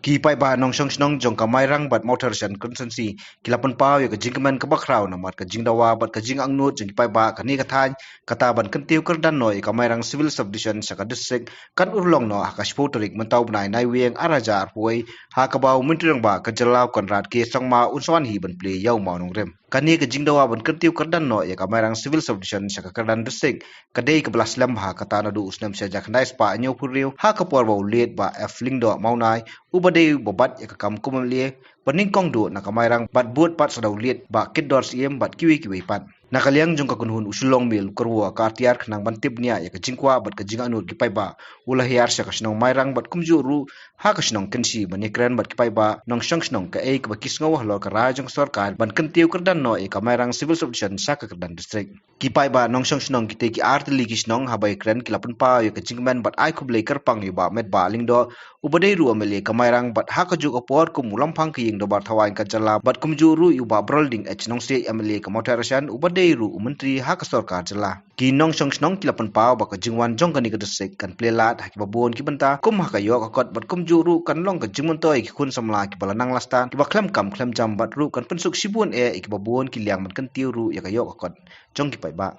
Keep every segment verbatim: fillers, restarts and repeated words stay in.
Ki paidbah nongshong shnong jong ka Mairang bad Mawthadraishan constituency ki la pynpaw ïa ka jingkmen kaba khraw namar ka jingdawa bad ka jingangnud jong ki paidbah kane ka thaiñ, kata ban kyntiew kyrdan noh ïa ka Mairang Civil Subdivision sha ka district kan urlong noh ha ka shiphew tarik mynta u bnai Naiwieng ar hajar arphew wei, ha kaba u Myntri Rangbah ka jylla u Conrad K Sangma un sa wan hi ban plie ïa u mawnongrim. Kane ka jingdawa ban kyntiew kyrdan noh ïa ka Mairang Civil Subdivision sha ka kyrdan district ka dei kaba la slem bha, kata naduh u snem shi hajar khyndai spah hynñiewphew hynriew, ha ka por ba u late Bah F Lyngdoh Mawnai, uba dei uba bat ïa ka kam kum M L A, ba nyngkong duh na ka Mairang bad bud pat sa da u late Bah Kitdor Syiem bad kiwei kiwei pat. Na ka liang jong ka kynhun u Shillong Mail u kyrwoh ka artiar khnang ban tip bniah ïa ka jingkwah bad ka jingangnud ki paidbah, u la hiar sha ka shnong Mairang bad kumjuh ruh ha ka shnong Kynshi ban ïakren bad ki paidbah nongshong shnong kaei kaba ki sngew halor ka rai jong ka sorkar ban kyntiew kyrdan noh ïa ka Mairang Civil Subdivision sha ka kyrdan district. Ki paidbah nongshong shnong kitei ki ar tylli ki shnong haba ïakren ki la pynpaw ïa ka jingkmen bad ai khublei kyrpang ïa u Bah Metbah Lyngdoh, uba dei ruh u M L A ka Mairang bad ha kajuh ka por kum u lamphang ka ïing dorbar thawaiñ ka jylla bad kumjuh ruh ïa u Bah Brolding H Nongsiej M L A ka Mawthadraishan uba dei ruh u myntri ha ka sorkar jylla. Ki nongshong shnong ki la pynpaw ba ka jingwan jong kane ka district kan plie lad ha kiba bun ki bynta kum ha ka ïoh ka kot bad kumjuh ruh kan long ka jingmyntoi ïa ki khun samla kiba la nang la stad, kiba khlem kam khlem jam bad ruh kan pynsuk shibun eh ïa kiba bun ki liang ban kyntiew ruh ïa ka ïoh ka kot jong ki paidbah.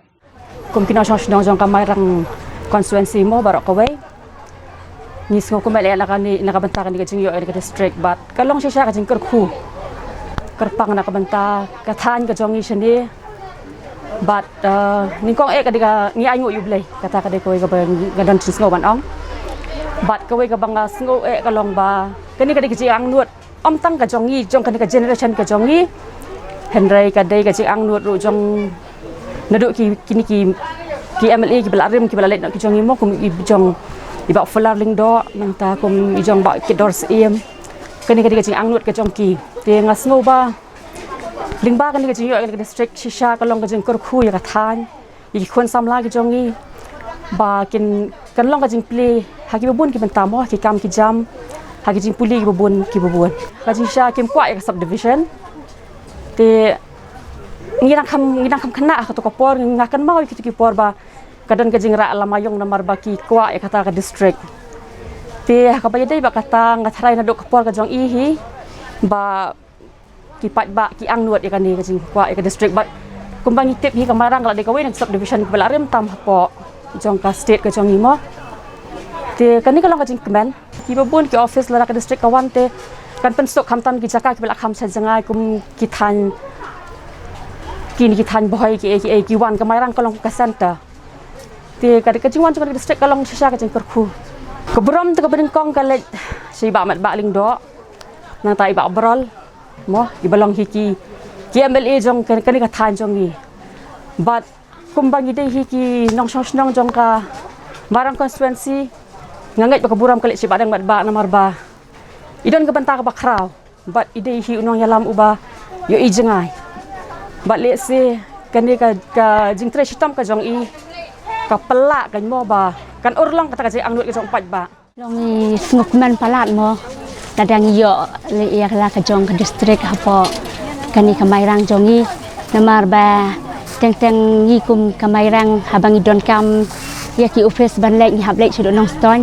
Kum ki nongshong shnong jong ka Mairang constituency mo baroh kawei, ngi sngew kumne eh na kane, na ka bynta kane ka jingïoh ïa ka district bad ka long shisha ka jingkyrkhu kyrpang na ka bynta ka thaiñ ka jong ngi shane. Bad, eh, nyngkong eh ka dei ka ngi ainguh ïa U Blei, kata ka dei kawei kaba nga don jingsngew ban ong. Bad kawei kaba nga sngew eh ka long ba kane ka dei ka jingangnud ym tang ka jong ngi, jong kane ka generation ka jong ngi, hynrei ka dei ka jingangnud ruh jong naduh ki, kine ki, ki M L A kiba la rim kiba la leit noh ki jong ngi mo, kum i jong i Bah Fuller Lyngdoh, nangta kum i jong Bah Kitdor Syiem. Kane ka dei ka jingangnud ka jong ki. Te nga sngew ba lyngba kane ka jingïoh ïa kane ka district shisha ka long ka jingkyrkhu ïa ka thaiñ, ïa ki khun samla ki jong ngi ba kin, kan long ka jingplie ha kiba bun ki bynta mo, ha ki kam ki jam, ha ki jingpule kiba bun kiba bun. Ka jingshisha kim kwah ïa ka subdivision. Te ngi dang kham, ngi dang kham khynnah ha kato ka por, nga kynmaw ïa kito ki por ba ka don ka jingrah lama ïong namar ba ki kwah ïa kata ka district. Te ha kaba ïadei bad kata nga tharai naduh ka por ka jong i hi ba ki paidbah ki angnud ïa kane ka jingkwah ïa ka district bad kumba ngi tip hi ka Mairang ka la dei kawei na ki subdivision kiba la rim tam hapoh jong ka state ka jong ngi mo. Te kane ka long ka jingkmen, kiba bun ki office lada ka district ka wan te kan pynsuk, khamtam ki jaka kiba la kham sha jngai kum ki thaiñ, kine ki thaiñ Bhoi kiei kiei ki wan, ka Mairang ka long ka center. Te ka, ka jingwan jong ka district ka long shisha ka jingkyrkhu. Ka burom te kaba nyngkong ka leit sha i Bah Metbah Lyngdoh, nangta i Bah Brol mo, iba long hi ki, ki M L A jong ka, kane ka thaiñ jong ngi. Bad kumba ngi dei hi ki nongshong shnong jong ka Mairang constituency, nga ngeit ba ka burom ka leit sha i Bah Deng Metbah namar ba i don ka bynta kaba khraw bad i dei hi u nongïalam uba ïohi jngai. Bad lehse kane ka, ka jingtrei shitom ka jong i ka pynlah kan mo ba kan urlong kata ka jingangnud ka jong u paidbah. Long i sngewkmen palat mo, lada ngi ïoh leh ïa ka la ka jong ka district hapoh kane ka Mairang jong ngi. Namar ba teng teng ngi kum ka Mairang haba ngi donkam ïa ki office ban leit ngi hap leit shaduh Nongstoiñ.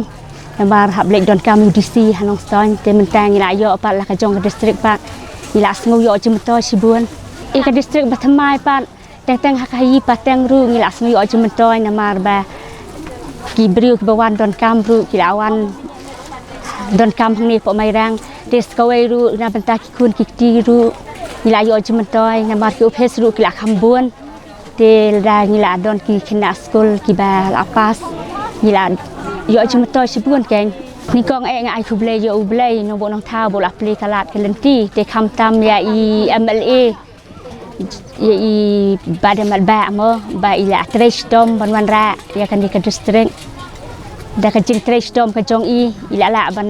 Namar hap leit donkam U D C ha Nongstoiñ, te mynta ngi la ïoh pat la ka jong ka district pat, ngi la sngew ïoh jingmyntoi shibun. Ïa ka district ba thymmai pat, teng teng ha ka hi pateng ruh ngi la sngew ïoh jingmyntoi namar ba ki briew kiba wan donkam ruh ki la wan donkam hangne hapoh Mairang. Te sa kawei ruh na bynta ki khun ki kti ruh ngi la ïoh jingmyntoi namar ki office ruh ki la kham bun. Te lada ngi la don ki khynnah skul kiba la pass, ngi la ïoh jingmyntoi shibun keiñ. Nyngkong eh nga ai khublei ïa U Blei, Nongbuh Nongthaw ba u la plie ka lad ka lynti, te khamtam ïa i M L A, ïa i Bah Deng Metbah mo, ba i la trei shitom ban wanrah ïa kane ka district. Da ka jingtrei shitom ka jong i, i la lah ban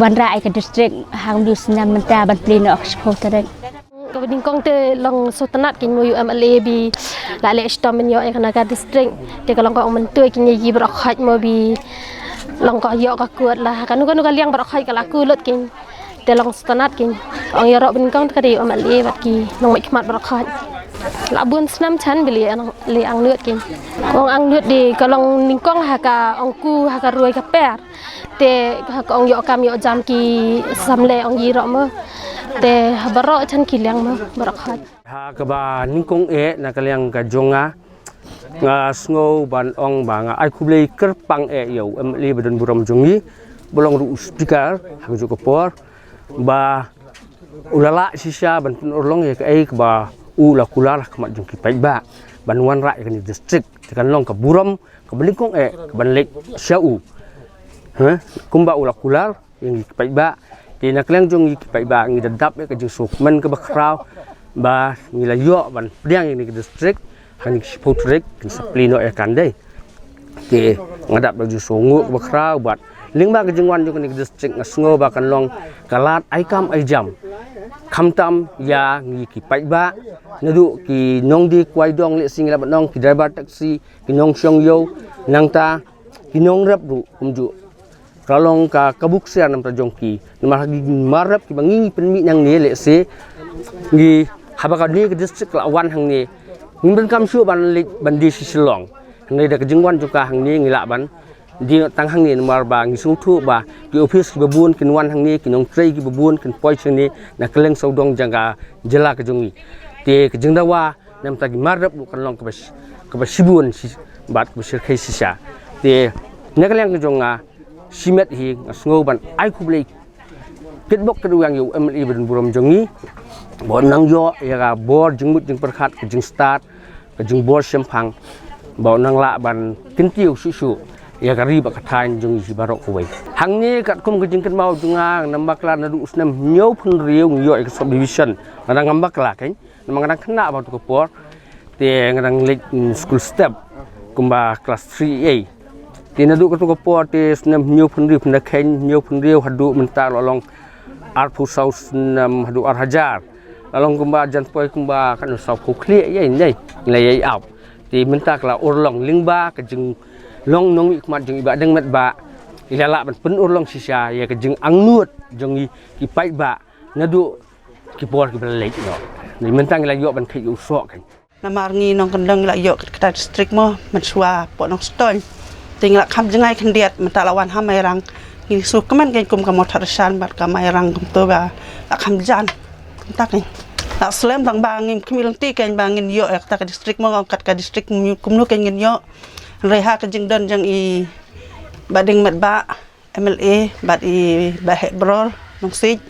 wanrah ïa ka district ha u snem mynta ban plie noh ha ka shiphew tarik. Kaba nyngkong te long sngewtynnat keiñ mo ïa u M L A ba i la leh shitom ban ïoh ïa kane ka district. Te ka long ka ong myntoi keiñ ïa i baroh khoit mo ba i long ka ïoh ka kut la kano kano ka liang baroh khoit ka la kut lut keiñ. Te long sngewtynnat keiñ. Ong ïaroh ba nyngkong te ka dei u M L A bad ki nongmihkhmat baroh khoit. La bun snem chan bili ang li ang lut kin. Ong ang lut di ka long nyngkong ha ka ong ku ha ka ruai ka per. Te ha ka ong ïoh kam ïoh jam ki samle ong yi ro mo. Te ha baroh chan ki liang mo baroh khot. Ha kaba nyngkong eh na ka liang ka jong nga, nga sngew ban ong ba nga ai khublei kyrpang eh ïa u M L A ba don burom jong ngi, ba long ruh u speaker ha ka juh ka por, ba u la lah shisha ban pynurlong ïa kaei kaba u la kular ha khmat jong ki paidbah ban wanrah ïa kane district. Te kan long ka burom kaba nyngkong eh kaban leit sha u. Ha? Kumba u la kular ïa ngi ki paidbah. Te na ka liang jong ngi ki paidbah ngi da dap ïa ka jingsngewkmen kaba khraw ba ngi la ïoh ban pdiang ïa kane ka district ha kine ki shiphew tarik kin sa plie noh ïa kan dei. Te nga dap da ka jingsngewnguh kaba khraw bad lyngba ka jingwan jong kane ka district nga sngew ba kan long ka lad ai kam ai jam khamtam ïa ngi ki paidbah, naduh ki nongdie kwai dong lehse ngi lah ban ong, ki driver taxi, ki nongshong ïew, nangta ki nongrep ruh kumjuh. Ka long ka, ka buk siar namar jong ki. Namar ha ki mar rep kiba ngi ngi pynmih nangne lehse ngi haba kane ka district ka la wan hangne, ngim donkam shuh ban leit ban die sha Shillong. Hynrei da ka jingwan jong ka hangne ngi lah ban die tang hangne namar ba ngi sngewthuh ba ki ophis kiba bun kin wan hangne, ki nongtrei kiba bun kin poi shangne na kylleng sawdong jong ka jylla ka jong ngi. Te ka jingdawa namar ki mar rep ruh kan long kaba sh-, kaba shibun shi-, bad kaba shyrkhei shisha. Te na ka liang ka jong nga shimet hi nga sngew ban ai khublei kitbok kitrwiang ïa u M L A ba don burom jong ngi, ba u nang ïoh ïa ka bor jingmut jingpyrkhat, ka jingstad, ka jingbor shemphang, ba u nang lah ban kyntiew shuh shuh ïa ka ri bad ka thaiñ jong ngi hi baroh kawei. Hangne katkum ka jingkynmaw jong nga, ngam bakla naduh u snem hynñiew phew hynriew ngi ïoh ïa ka subdivision. Nga dang ngam bakla kein, namar nga dang khynnah bad tu ka por. Te nga dang leit, mm, skul step kumba klas three A. Te naduh katu ka por te snem hynñiew phew hynriew pynda kheiñ, hynñiew phew hynriew haduh mynta la long arphew saw snem haduh ar hajar. La long kumba jan poi kumba katno saw phew khlieh ïa ngi ngi la ïai ap. Te mynta ka la urlong lyngba ka jinglong nongmihkhmat jong i Bahdeng Metbah, i la lah ban pynurlong shisha ïa ka jingangnud jong ngi ki paidbah naduh ki por kiba la leit noh. Te mynta ngi la ïoh ban kheit ïa u soh kein. Namar ngi nongkyndong ngi la ïoh kata ka district mo, mynshuwa hapoh Nongstoiñ. Te ngi la kham jngai khyndiat, mynta la wan ha Mairang. Ngi sngewkmen kein kum ka Mawthadraishan bad ka Mairang kumto ba la kham jan. Kumta kein. La slem tang ba ngim khmih lynti kein ba ngin ïoh ïa kata ka district mo, kat ka district kumno, kumno kein ngin ïoh. Hynrei ha ka jingdon jong i Bahdeng Metbah, M L A bad i Bah Heh Bror Nongsiej,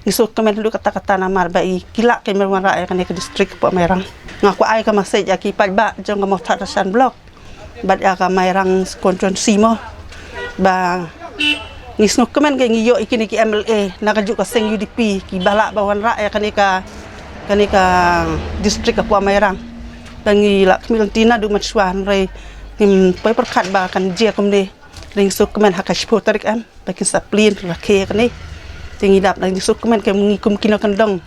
ngi sngewkmen haduh katta katta namar ba i ki lah kein ban wanrah ïa kane ka district hapoh Mairang. Nga kwah ai ka message ïa ki paidbah jong ka Mawthadraishan block bad ïa ka Mairang constituency mo, ba ngi sngewkmen kein ngi ïoh ïa kine ki M L A na ka juh ka seng U D P kiba lah ban wanrah ïa kane ka, kane ka district hapoh Mairang. Ba ngi la khmih lynti naduh mynshuwa hynrei ngim poi pyrkhat ba kan jia kumne. Ngi sngewkmen ha ka shiphew tarik em ba kin sa plie rakhe ïa kane. Te ngi dap ngi sngewkmen kein ngi kum ki nongkyndong,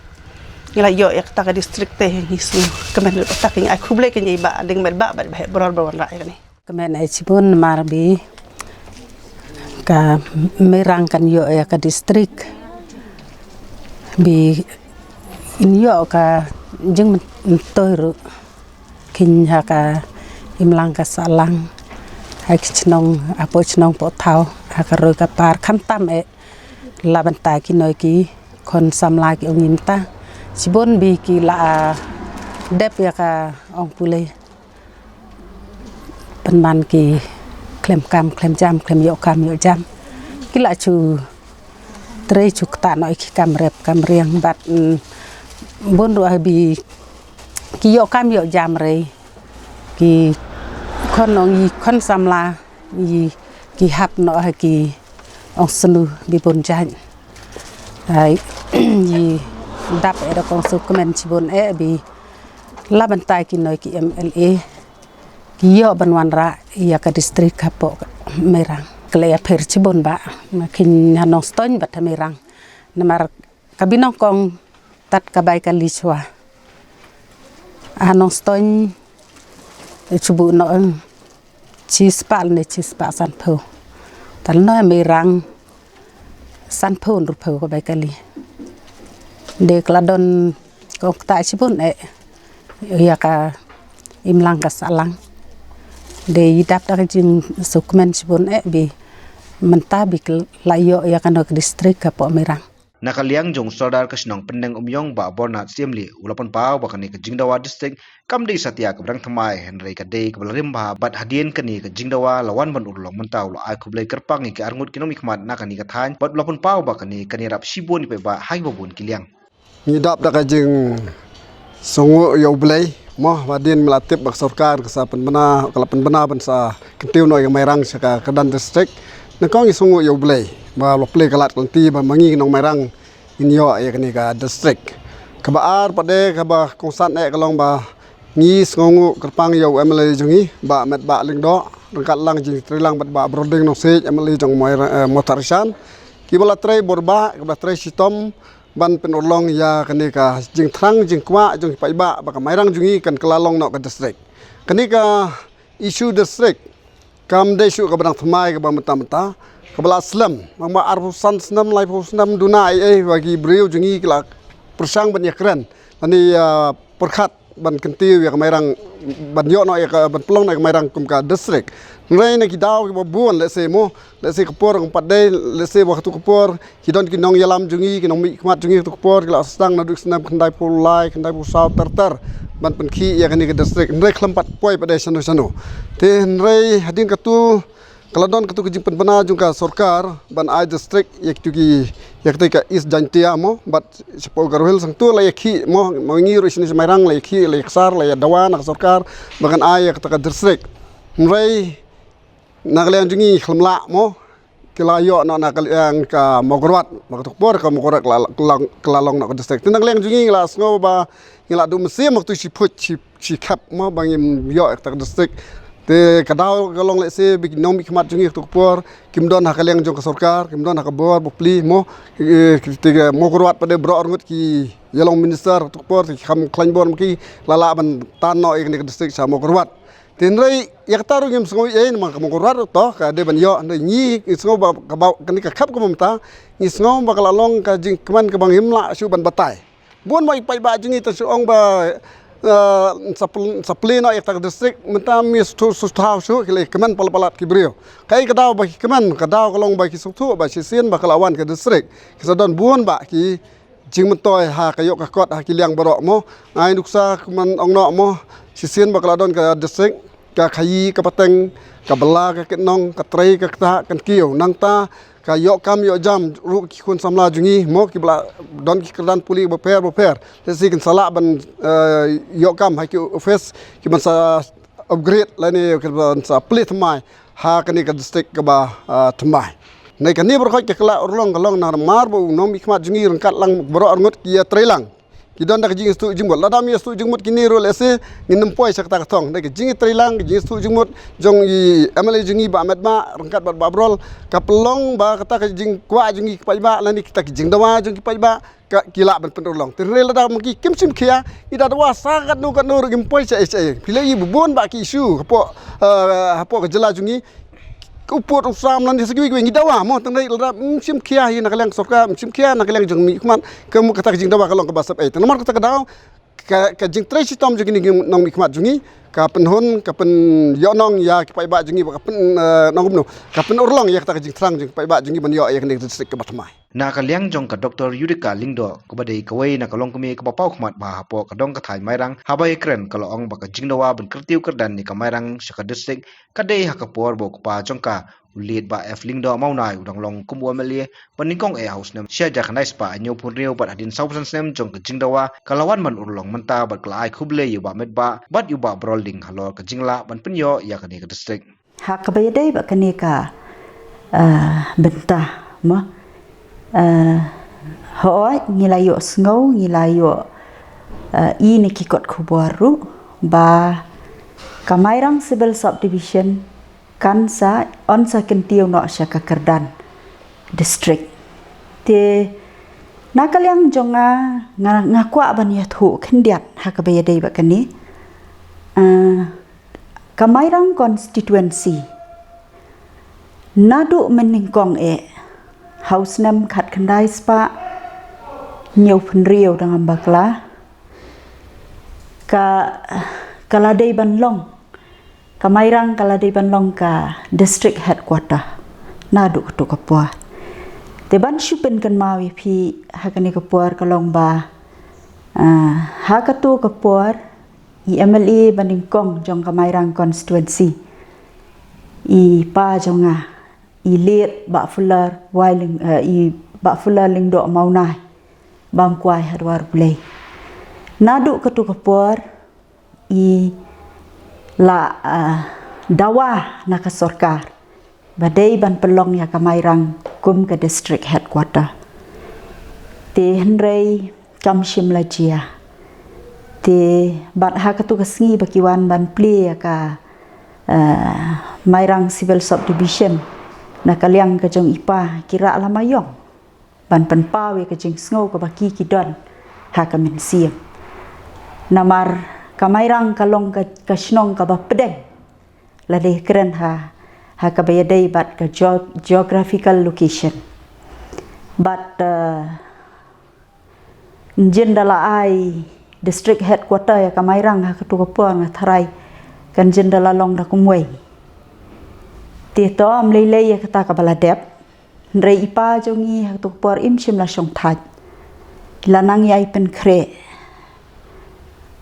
ngi la ïoh ïa kata ka district te ngi sngewkmen. Kata kein, ai khublei kein ïa i Bahdeng Metbah bad Bah Heh Bror ba wanrah ïa kane. Kmen ai shibun namar ba ka Mairang kan ïoh ïa ka district, ba in ïoh ka jingmyntoi ruh. Kheiñ ha ka imlang ka sahlang, ha ki chnong, hapoh chnong poh thaw, ha ka roi ka par, khamtam eh la bynta ki noi ki khun samla ki ong mynta. Shibun ba ki la, ah, dep ïa ka ong pule. Pynban ki khlem kam khlem jam, khlem ïoh kam ïoh jam. Ki la shu trei shu ktah noh ïa ki kam rep kam riang bad, mm, bun ruh ha ba ki ïoh kam ïoh jam re. Ki khun ong i khun samla i ki hap noh ha ki ong snu ba bun jait. Ai, i dap eh da kong sngewkmen shibun eh ba la bynta ki noi ki M L A ki ïoh ban wanrah ïa ka district hapoh Mairang. Ka la ïapher shibun ba na kheiñ ha Nongstoiñ bad ha Mairang. Namar ka ba nyngkong tat ka bai kali shuwa. Ha Nongstoiñ shu buh noh, eh, shispah ne shispah sanphew. Te la noh Mairang sanphew hynriewphew ka bai kali. Te ka la don kong ktah shibun eh. ïa ka imlang ka sahlang. Dei i dap da ka jingsngewkmen shibun eh ba mynta ba ki la ïoh ïa kano ka district hapoh Mairang. Na ka liang jong u Sordar ka shnong Pyndengumiong Bah Bornat Siemlieh u la pynpaw ba kane ka jingdawa district kam dei satia kaba dang thymmai, hynrei ka dei kaba la rim bha bad hadien kane ka jingdawa la wan ban urlong mynta u la ai khublei kyrpang ïa ki arngut ki nongmihkhmat na kane ka thaiñ bad u la pynpaw ba kane kan ïarap shibun ïa ki paidbah ha kiba bun ki liang. Ngi dap da ka jingsngewnguh ïa U Blei mo, hadien ba la tip ba ka sorkar ka sa pynbna, ka la pynbna ban sa kyntiew noh ïa ka Mairang sha ka kyrdan district. Nyngkong ngi sngewnguh ïa U Blei ba la plie ka lad ka lynti ba ma ngi ki nong Mairang ngin ïoh ïa kane ka district. Kaba ar pat de kaba kongsan eh ka long ba ngi sngewnguh kyrpang ïa u M L A jong ngi Bah Metbah Lyngdoh ryngkat lang jingtreilang bad Bah Brolding Nongsiej, M L A jong Moir-, eh, Mawthadraishan, kiba la trei bor bha, kiba la trei shitom ban pynurlong ïa kane ka jingthrang jingkwah jong ki paidbah ba ka Mairang jong ngi kan kylla long noh ka district. Kane ka issue district kam dei shuh kaba dang thymmai kaba mynta mynta, kaba la slem. Nangba arphew san snem, laiphew snem duna ei ei ba ki briew jong ngi ki la pyrshang ban ïakren lane ïa pyrkhat ban kyntiew ïa ka Mairang, ban ïoh noh ïa ka, ban pynlong noh ïa ka Mairang kum ka district. Hynrei na ki daw kiba bun, lehse mo, lehse ka por kam pat dei, lehse ba katto ka por ki don ki nongïalam jong ngi, ki nongmihkhmat jong ngi katto ka por ki la sdang naduh snem khyndaiphew lai, khyndaiphew saw ter ter ban pynkhih ïa kane ka district. Hynrei khlem pat poi pat dei shano shano. Te hynrei hadien katto ka la don katto ka jingpynbna jong ka sorkar ban ai district ïa kito ki, ïa kata ka East Jaintia mo, bad shapoh Garo Hills hangto la ïakhih mo, ma ngi ruh shane sha Mairang la ïakhih, la ïaksar, la ïadawa na ka sorkar ba kan ai ïa kata ka district. Hynrei na ka liang jong ngi khlem lah mo, ki la ïoh noh na ka liang ka Mawkyrwat, ba katto ka por ka Mawkyrwat ka la, ka la, ka la long noh ka district. Te na ka liang jong ngi ngi la sngew ba ngi la duh mynsiem katto shi phut shi shi khep mo ba ngim ïoh ïa kata ka district. Te ka daw ka long lehse ba ki nongmihkhmat jong ngi katto ka por kim don ha ka liang jong ka sorkar, kim don ha ka bor ba plie mo, eh, te ka Mawkyrwat pat de baroh arngut ki ïalong minister katto ka por te ki kham khlaiñ bor ma ki la lah ban tan noh ïa kane ka district sha Mawkyrwat. Te hynrei ïa kata ruh ngim sngew ei ei namar ka Mawkyrwat ruh to ka dei ban ïoh, hynrei ngi, ngi sngew ba kaba kane ka khep kaba mynta ngi sngew ba ka la long ka jingkmen kaba ngim lah shuh ban batai. Bun ba ki paidbah jong ngi te shu ong ba, eh, sa pl-, sa plie noh ïa kata ka district, mynta mi shu, shu thaw shu ki la kmen palat palat ki briew. Kaei ka daw ba ki kmen, ka daw ka long ba ki sngewthuh ba shisien ba ka la wan ka district ki sa don bun ba ki jingmyntoi ha ka ïoh ka kot ha ki liang baroh mo. Nga ai nuksa kumban ong noh mo, shisien ba ka la don ka district, ka khaïi ka pateng, ka bylla ka kytnong, ka trei ka ktah, kan kiew. Nangta ka ïoh kam ïoh jam ruh ki khun samla jong ngi mo, kiba la don ki kyrdan pule bapher bapher. Lehse kin sa lah ban, eh, ïoh kam ha ki office kiban sa upgrade lane kiban sa plie thymmai ha kane ka district kaba, ah, thymmai. Hynrei kane baroh ka kylla urlong ka long namar ba u nongmihkhmat jong ngi ryngkat lang baroh arngut ki ïatreilang. Ki don da ka jingïasngewthuh jingmut. Lada ym ïasngewthuh jingmut kine ruh lehse ngin ym poi sha kata ka thong. Hynrei ka jingïatreilang, ka jingïasngewthuh jingmut jong i M L A jong ngi Bah Metbah ryngkat bad Bah Brol ka pynlong ba kata ka jingkwah jong ngi ki paidbah lane kita ki jingdawa jong ki paidbah ka, ki lah ban pynurlong. Te hynrei lada ma ki kim shim khia, ngi da dawa sa katno katno ruh ngim poi sha ei sha ei. Phi la ïohi ba bun ba ki issue hapoh, eh, hapoh ka jylla jong ngi. Ka u pud u sam lane sa kiwei kiwei ngi dawa mo, te hynrei lada ym shim khia hi na ka liang sorkar, ym shim khia na ka liang jong mihkhmat, ka mut kata ka jingdawa ka long kaba sep ei. Te namar kata ka daw ka, ka jingtrei shitom jong kine ki nongmihkhmat jong ngi ka pynhun, ka pynïohnong ïa ki paidbah jong ngi, ba ka pyn, eh, nong kumno, ka pynurlong ïa kata ka jingthrang jong ki paidbah jong ngi ban ïoh ïa kane ka district kaba thymmai. Na ka liang jong ka Doktor Yudika Lyngdoh, kaba dei kawei na ka longkmie kaba paw khmat bha hapoh ka dong ka thaiñ Mairang, haba ïakren ka la ong ba ka jingdawa ban kyntiew kyrdan ïa ka Mairang sha ka district ka dei ha ka por ba u kpa jong ka, u Lt. Bah F. Lyngdoh Mawnai, u dang long kum u M L A ba nyngkong eh ha u snem shihajar khyndai spah hynñiewphew hynriew bad hadien sawphew san snem jong ka jingdawa ka la wan ban urlong mynta bad ka la ai khublei ïa u Bah Metbah bad ïa u Bah Brolding halor ka jinglah ban pynïoh ïa kane ka district. Ha kaba ïadei bad kane ka, ah, bynta mo. Ah, hooid ngi la ïohsngew, ngi la ïoh, ah, i na ki kot khubor ruh ba ka Mairang Civil Subdivision kan sa, yn sa kyntiew noh sha ka kyrdan district. Te na ka liang jong nga, nga, nga kwah ban ïathuh khyndiat ha kaba ïadei bad kane. Ah, ka Mairang constituency naduh mynnyngkong eh ha u snem khatkhyndai spah hynñiewphew hynriew da ngam bakla, ka ka la dei ban long, ka Mairang ka la dei ban long ka district headquarter naduh katu ka por. Te ban shu pynkynmaw ïa phi ha kane ka por ka long ba, ah, ha katu ka por i M L A ba nyngkong jong ka Mairang constituency, i pa jong nga, i late Bah Fuller Wai Ling, eh, i Bah Fuller Lyngdoh Mawnai, bam kwai ha dwar Blei. Naduh katu ka por i la, eh, dawa na ka sorkar ba dei ban pynlong ïa ka Mairang kum ka district headquarter. Te hynrei kam shym la jia. Te bad ha katu ka sngi ba ki wan ban plie ïa ka, eh, Mairang Civil Subdivision na ka liang ka jong i pa, ki rah lama ïong ban pynpaw ïa ka jingsngew kaba ki ki don ha ka mynsiem. Namar ka Mairang ka long ka, ka shnong kaba pdeng, la dei kren ha, ha kaba ïadei bad ka geo-, geographical location. Bad, eh, ngan da la ai district headquarter ïa ka Mairang ha katu ka por, nga tharai kan ngan da la long da kumwei. Te to, ym lei lei ïa kata kaba la dep. Hynrei i pa jong ngi ha katu ka por im shym la shong thait. La nang ïai pynkhreh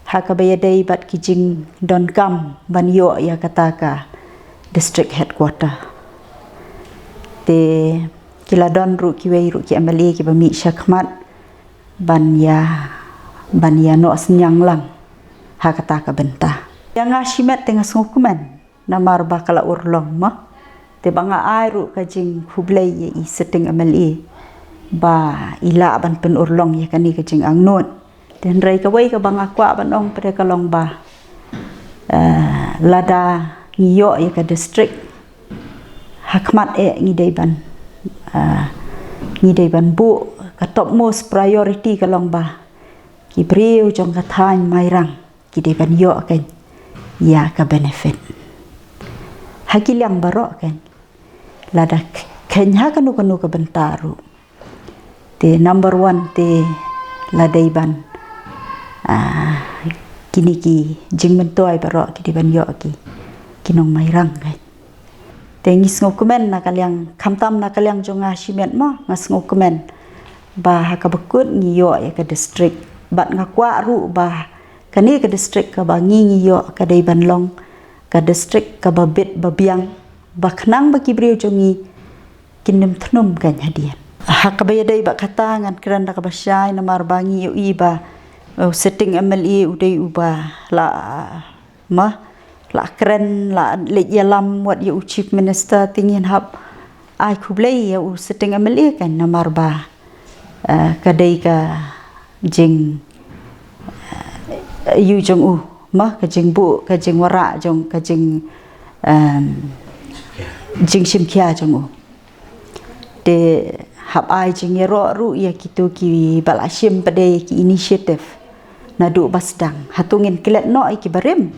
ha kaba ïadei bad ki jingdonkam ban ïoh ïa kata ka district headquarter. Te ki la don ruh kiwei ruh ki M L A kiba mih shakhmat ban ïa, ban ïa noh synñiang lang ha kata ka bynta. Ïa nga shimet te nga sngewkmen namar ba ka la urlong ma. Te ba nga ai ruh ka jingkhublei ïa i sitting M L A ba i lah ban pynurlong ïa kane ka jingangnud. Te hynrei kawei kaba nga kwah ban ong pat ka long ba, eh, lada ngi ïoh ïa ka district, ha khmat eh ngi dei ban, eh, ngi dei ban buh, ka topmost priority ka long ba ki briew jong ka thaiñ Mairang ki dei ban ïoh kein ïa ka benefit ha ki liang baroh kein. Lada k-, kein ha kano kano ka bynta ruh, te number one te la dei ban, ah, kine ki jingmyntoi baroh ki dei ban ïoh ki, ki nong Mairang kein. Te ngi sngewkmen na ka liang, khamtam na ka liang jong nga shimet ma, nga sngewkmen ba ha kaba kut ngi ïoh ïa ka district. Bad nga kwah ruh ba kane ka district kaba ngi, ngi ïoh ka dei ban long ka district kaba bit ba biang, ba khnang ba ki briew jong ngi kin ym thnum kein hadien. Ha kaba ïadei bad kata ngan kren da kaba shai namar ba ngi ïohi ba, uh, sitting M L A u dei uba la, ma, la kren, la leit ïalam wat ïa u Chief Minister, te ngin hap ai khublei ïa u sitting M L A kein namar ba, eh, ka dei ka jing, eh, ïa u jong u, ma, ka jingbuh, ka jingwanrah jong, ka jing, em, jingshim khia jong u. Te hap ai jingïaroh ruh ïa kito kiba la shim pat de ki initiative naduh ba sdang. Hato ngin klet noh ïa ki barim?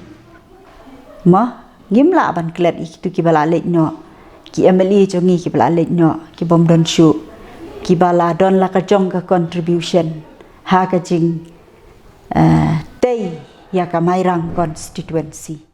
Ma, ngim lah ban klet ïa kito kiba la leit noh. Ki M L A jong ngi kiba la leit noh, ki bym don shuh. Kiba la don la ka jong ka contribution ha ka jing, eh, tei ïa ka Mairang constituency.